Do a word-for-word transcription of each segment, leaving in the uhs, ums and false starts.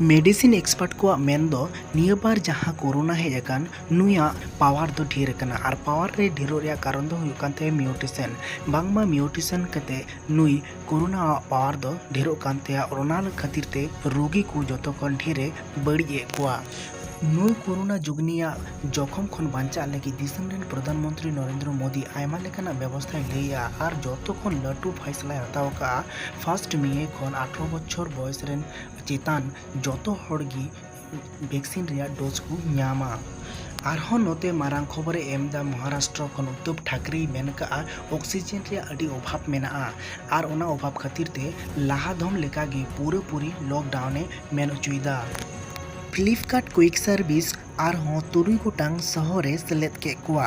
Medicine expert ᱠᱚᱣᱟᱜ ᱢᱮᱱ ᱫᱚ, ᱱᱤᱭᱟᱹ ᱵᱟᱨ ᱡᱟᱦᱟᱸ ᱠᱳᱨᱳᱱᱟ ᱦᱮᱡ ᱟᱠᱟᱱ, ᱱᱩᱭᱟᱜ ᱯᱟᱣᱟᱨ ᱫᱚ ᱰᱷᱮᱨ ᱟᱠᱟᱱᱟ ᱟᱨ ᱯᱟᱣᱟᱨ ᱨᱮ ᱰᱷᱮᱨᱚᱜ ᱨᱮᱭᱟᱜ ᱠᱟᱨᱚᱱ ᱫᱚ ᱦᱩᱭᱩᱜ ᱠᱟᱱ ᱛᱟᱭᱟ ᱢᱤᱭᱩᱴᱮᱥᱚᱱ᱾ ᱵᱟᱝᱢᱟ ᱢᱤᱭᱩᱴᱮᱥᱚᱱ ᱠᱟᱛᱮ ᱱᱩᱭ ᱠᱳᱨᱳᱱᱟ ᱟᱜ ᱯᱟᱣᱟᱨ ᱫᱚ ᱰᱷᱮᱨᱚᱜ ᱠᱟᱱ ᱛᱟᱭᱟ, ᱚᱱᱟ ᱠᱷᱟᱹᱛᱤᱨ ᱛᱮ ᱨᱳᱜᱤ ᱠᱚ ᱡᱚᱛᱚ ᱠᱷᱚᱱ ᱰᱷᱮᱨᱮ ᱵᱟᱹᱲᱤᱡ ᱮᱫ ᱠᱚᱣᱟ᱾ ᱱᱩᱭ ᱠᱳᱨᱳᱱᱟ ᱡᱩᱜᱽᱱᱤᱭᱟᱜ ᱡᱚᱠᱷᱚᱢ ᱠᱷᱚᱱ ᱵᱟᱧᱪᱟᱜ ᱞᱟᱹᱜᱤᱫ ᱫᱤᱥᱚᱢ ᱨᱮᱱ ᱯᱨᱚᱫᱷᱟᱱ ᱢᱚᱱᱛᱨᱤ ᱱᱚᱨᱮᱱᱫᱨᱚ ᱢᱳᱫᱤ ᱟᱭᱢᱟ ᱞᱮᱠᱟᱱᱟᱜ ᱵᱮᱵᱚᱥᱛᱷᱟᱭ ᱞᱟᱹᱭᱮᱜᱼᱟ ᱟᱨ ᱡᱚᱛᱚ ᱠᱷᱚᱱ ᱞᱟᱹᱴᱩ ᱯᱷᱟᱭᱥᱞᱟᱭ ᱦᱟᱛᱟᱣ ᱟᱠᱟᱫᱼᱟ᱾ ᱯᱷᱟᱥᱴ ᱢᱮ ᱠᱷᱚᱱ ᱟᱴᱷᱨᱚ ᱵᱚᱪᱷᱚᱨ ᱵᱚᱭᱮᱥ ᱨᱮᱱ ᱪᱮᱛᱟᱱ ᱡᱚᱛᱚ ᱦᱚᱲ ᱜᱮ ᱵᱷᱮᱠᱥᱤᱱ ᱨᱮᱭᱟᱜ ᱰᱳᱡᱽ ᱠᱚ ᱧᱟᱢᱟ᱾ ᱟᱨᱦᱚᱸ ᱱᱚᱛᱮ ᱢᱟᱨᱟᱝ ᱠᱷᱚᱵᱚᱨᱮ ᱮᱢ ᱮᱫᱟ, ᱢᱚᱦᱟᱨᱟᱥᱴᱨᱚ ᱠᱷᱚᱱ ᱩᱫᱽᱫᱷᱚᱵ ᱴᱷᱟᱠᱨᱮᱭ ᱢᱮᱱ ᱠᱟᱜᱼᱟ, ᱚᱠᱥᱤᱡᱮᱱ ᱨᱮᱭᱟᱜ ᱟᱹᱰᱤ ᱚᱵᱷᱟᱵᱽ ᱢᱮᱱᱟᱜᱼᱟ ᱟᱨ ᱚᱱᱟ ᱚᱵᱷᱟᱵᱽ ᱠᱷᱟᱹᱛᱤᱨ ᱛᱮ ᱞᱟᱦᱟ ᱫᱷᱚᱢ ᱞᱮᱠᱟᱜᱮ ᱯᱩᱨᱟᱹᱯᱩᱨᱤ ᱞᱚᱠᱰᱟᱣᱱ ᱮ ᱢᱮᱱ ᱦᱚᱪᱚᱭᱮᱫᱟ᱾ ᱯᱷᱞᱤᱯᱠᱟᱨᱴ ᱠᱩᱭᱤᱠ ᱥᱟᱨᱵᱷᱤᱥ ᱟᱨᱦᱚᱸ ᱛᱩᱨᱩᱭ ᱜᱚᱴᱟᱝ ᱥᱚᱦᱚᱨ ᱮ ᱥᱮᱞᱮᱫ ᱠᱮᱫ ᱠᱚᱣᱟ᱾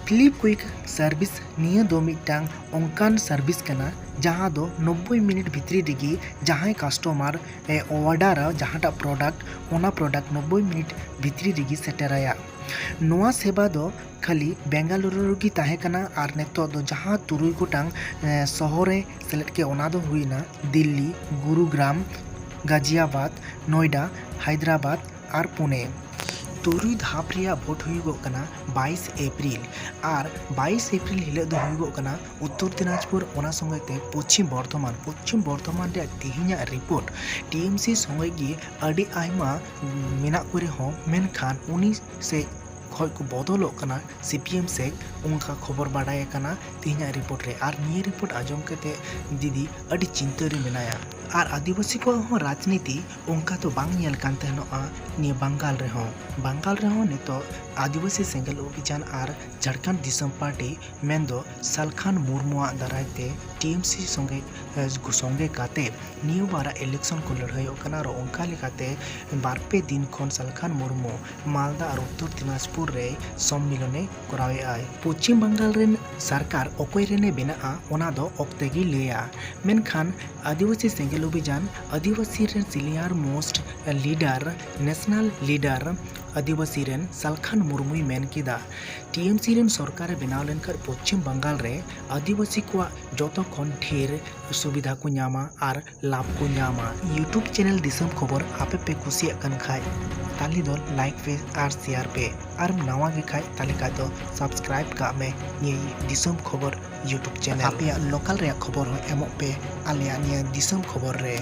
ᱯᱷᱞᱤᱯ ᱠᱩᱭᱤᱠ ᱥᱟᱨᱵᱷᱤᱥ ᱱᱤᱭᱟᱹ ᱫᱚ ᱢᱤᱫᱴᱟᱝ ᱚᱱᱠᱟᱱ ᱥᱟᱨᱵᱷᱤᱥ ᱠᱟᱱᱟ, ᱡᱟᱦᱟᱸ ᱫᱚ ᱱᱚᱵᱵᱳᱭ ᱢᱤᱱᱤᱴ ᱵᱷᱤᱛᱨᱤ ᱨᱮᱜᱮ ᱡᱟᱦᱟᱸᱭ ᱠᱟᱥᱴᱚᱢᱟᱨ ᱮ ᱚᱰᱟᱨᱟ ᱡᱟᱦᱟᱸᱴᱟᱜ ᱯᱨᱚᱰᱟᱠᱴ, ᱚᱱᱟ ᱯᱨᱚᱰᱟᱠᱴ ᱱᱚᱵᱵᱳᱭ ᱢᱤᱱᱤᱴ ᱵᱷᱤᱛᱨᱤ ᱨᱮᱜᱮ ᱥᱮᱴᱮᱨᱟᱭᱟ᱾ ᱱᱚᱣᱟ ᱥᱮᱵᱟ ᱫᱚ ᱠᱷᱟᱹᱞᱤ ᱵᱮᱝᱜᱟᱞᱩᱨᱩ ᱨᱮᱜᱮ ᱛᱟᱦᱮᱸ ᱠᱟᱱᱟ ᱟᱨ ᱱᱤᱛᱚᱜ ᱫᱚ ᱡᱟᱦᱟᱸ ᱛᱩᱨᱩᱭ ᱜᱚᱴᱟᱝ, ᱮ, ᱥᱚᱦᱚᱨ ᱮ ᱥᱮᱞᱮᱫ ᱠᱮᱫ, ᱚᱱᱟ ᱫᱚ ᱦᱩᱭᱱᱟ ᱫᱤᱞᱞᱤ, ᱜᱩᱨᱩᱜᱨᱟᱢ, ᱜᱟᱡᱤᱭᱟᱵᱟᱫᱽ, ᱱᱚᱭᱰᱟ, ᱦᱟᱭᱫᱨᱟᱵᱟᱫᱽ ᱟᱨ ᱯᱩᱱᱮ᱾ ᱛᱩᱨᱩᱭ ᱫᱷᱟᱯ ᱨᱮᱭᱟᱜ ᱵᱷᱳᱴ ᱦᱩᱭᱩᱜᱚᱜ ᱠᱟᱱᱟ ᱵᱟᱭᱤᱥ ᱮᱯᱨᱤᱞ, ᱟᱨ ᱵᱟᱭᱤᱥ ᱮᱯᱨᱤᱞ ᱦᱤᱞᱳᱜ ᱫᱚ ᱦᱩᱭᱩᱜᱚᱜ ᱠᱟᱱᱟ ᱩᱛᱛᱚᱨ ᱫᱤᱱᱟᱡᱽᱯᱩᱨ, ᱚᱱᱟ ᱥᱚᱸᱜᱮ ᱛᱮ ᱯᱚᱪᱷᱤᱢ ᱵᱚᱨᱫᱷᱚᱢᱟᱱ᱾ ᱯᱚᱪᱷᱤᱢ ᱵᱚᱨᱫᱷᱚᱢᱟᱱ ᱨᱮᱭᱟᱜ ᱛᱮᱦᱮᱧᱟᱜ ᱨᱤᱯᱳᱨᱴ, ᱴᱤ ᱮᱢ ᱥᱤ ᱥᱚᱸᱜᱮ ᱜᱮ ᱟᱹᱰᱤ ᱟᱭᱢᱟ ᱢᱮᱱᱟᱜ ᱠᱚ ᱨᱮᱦᱚᱸ, ᱢᱮᱱᱠᱷᱟᱱ ᱩᱱᱤ ᱥᱮ ᱠᱷᱚᱡ ᱠᱚ ᱵᱚᱫᱚᱞᱚᱜ ᱠᱟᱱᱟ ᱥᱤ ᱯᱤ ᱮᱢ ᱥᱮᱫ, ᱚᱱᱠᱟ ᱠᱷᱚᱵᱚᱨ ᱵᱟᱰᱟᱭ ᱟᱠᱟᱱᱟ ᱛᱮᱦᱮᱧᱟᱜ ᱨᱤᱯᱳᱨᱴ ᱨᱮ᱾ ᱟᱨ ᱱᱤᱭᱟᱹ ᱨᱤᱯᱳᱨᱴ ᱟᱸᱡᱚᱢ ᱠᱟᱛᱮ ᱫᱤᱫᱤ ᱟᱹᱰᱤ ᱪᱤᱱᱛᱟᱹ ᱨᱮ ᱢᱮᱱᱟᱭᱟ᱾ ᱟᱨ ᱟᱹᱫᱤᱵᱟᱹᱥᱤ ᱠᱚᱣᱟᱜ ᱦᱚᱸ ᱨᱟᱡᱽᱱᱤᱛᱤ ᱚᱱᱠᱟ ᱫᱚ ᱵᱟᱝ ᱧᱮᱞ ᱠᱟᱱ ᱛᱟᱦᱮᱱᱚᱜᱼᱟ ᱱᱤᱭᱟᱹ ᱵᱟᱝᱜᱟᱞ ᱨᱮᱦᱚᱸ᱾ ᱵᱟᱝᱜᱟᱞ ᱨᱮᱦᱚᱸ ᱱᱤᱛᱚᱜ ᱟᱹᱫᱤᱵᱟᱹᱥᱤ ᱥᱮᱸᱜᱮᱞ ᱚᱵᱷᱤᱡᱟᱱ ᱟᱨ ᱡᱷᱟᱲᱠᱷᱚᱸᱰ ᱫᱤᱥᱚᱢ ᱯᱟᱨᱴᱤ ᱢᱮᱱᱫᱚ ᱥᱟᱞᱠᱷᱟᱱ ᱢᱩᱨᱢᱩᱣᱟᱜ ᱫᱟᱨᱟᱭ ᱛᱮ ᱴᱤ ᱮᱢ ᱥᱤ ᱥᱚᱸᱜᱮ, ᱥᱚᱸᱜᱮ ᱠᱟᱛᱮ ᱱᱤᱭᱟᱹ ᱵᱟᱨᱟᱜ ᱤᱞᱮᱠᱥᱚᱱ ᱠᱚ ᱞᱟᱹᱲᱦᱟᱹᱭᱚᱜ ᱠᱟᱱᱟ᱾ ᱟᱨ ᱚᱱᱠᱟ ᱞᱮᱠᱟᱛᱮ ᱵᱟᱨ ᱯᱮ ᱫᱤᱱ ᱠᱷᱚᱱ ᱥᱟᱞᱠᱷᱟᱱ ᱢᱩᱨᱢᱩ ᱢᱟᱞᱫᱟ ᱟᱨ ᱩᱛᱛᱚᱨ ᱫᱤᱱᱟᱡᱽᱯᱩᱨ ᱨᱮ ᱥᱚᱢᱢᱤᱞᱚᱱᱮ ᱠᱚᱨᱟᱣᱮᱫᱼᱟᱭ᱾ ᱯᱚᱪᱷᱤᱢ ᱵᱟᱝᱜᱟᱞ ᱨᱮᱱ ᱥᱚᱨᱠᱟᱨ ᱚᱠᱚᱭ ᱨᱮᱱᱮ ᱵᱮᱱᱟᱜᱼᱟ, ᱚᱱᱟ ᱫᱚ ᱚᱠᱛᱮ ᱜᱮ ᱞᱟᱹᱭᱟ, ᱢᱮᱱᱠᱷᱟᱱ ᱟᱹᱫᱤᱵᱟᱹᱥᱤ ᱥᱮᱸᱜᱮᱞ ᱚᱵᱷᱤᱡᱟᱱ ᱟᱹᱫᱤᱵᱟᱹᱥᱤ ᱨᱮᱱ senior most leader, national leader ᱟᱹᱫᱤᱵᱟᱹᱥᱤ ᱨᱮᱱ ᱥᱟᱞᱠᱷᱟᱱ ᱢᱩᱨᱢᱩᱭ ᱢᱮᱱ ᱠᱮᱫᱟ, ᱴᱤ ᱮᱢ ᱥᱤ ᱨᱮᱱ ᱥᱚᱨᱠᱟᱨ ᱮ ᱵᱮᱱᱟᱣ ᱞᱮᱱᱠᱷᱟᱱ ᱯᱚᱪᱷᱤᱢ ᱵᱟᱝᱜᱟᱞ ᱨᱮ ᱟᱹᱫᱤᱵᱟᱹᱥᱤ ᱠᱚᱣᱟᱜ ᱡᱚᱛᱚ ᱠᱷᱚᱱ ᱰᱷᱮᱨ ᱥᱩᱵᱤᱫᱷᱟ ᱠᱚ ᱧᱟᱢᱟ ᱟᱨ ᱞᱟᱵᱷ ᱠᱚ ᱧᱟᱢᱟ᱾ YouTube channel ᱫᱤᱥᱚᱢ ᱠᱷᱚᱵᱚᱨ ᱟᱯᱮ ᱯᱮ ᱠᱩᱥᱤᱭᱟᱜ ᱠᱟᱱ ᱠᱷᱟᱡ, ᱛᱟᱞᱤ ᱫᱚ like ᱯᱮ ᱟᱨ share ᱯᱮ, ᱟᱨ ᱱᱟᱣᱟ ᱜᱮ ᱠᱷᱟᱡ ᱛᱟᱞᱤ ᱠᱷᱟᱡ ᱫᱚ subscribe ᱠᱟᱜ ᱢᱮ ᱱᱤᱭᱟᱹ ᱫᱤᱥᱚᱢ ᱠᱷᱚᱵᱚᱨ YouTube channel᱾ ᱟᱯᱮᱭᱟᱜ local ᱨᱮᱭᱟᱜ ᱠᱷᱚᱵᱚᱨ ᱦᱚᱸ ᱮᱢᱚᱜ ᱯᱮ ᱟᱞᱮᱭᱟᱜ ᱱᱤᱭᱟᱹ ᱫᱤᱥᱚᱢ ᱠᱷᱚᱵᱚᱨ ᱨᱮ᱾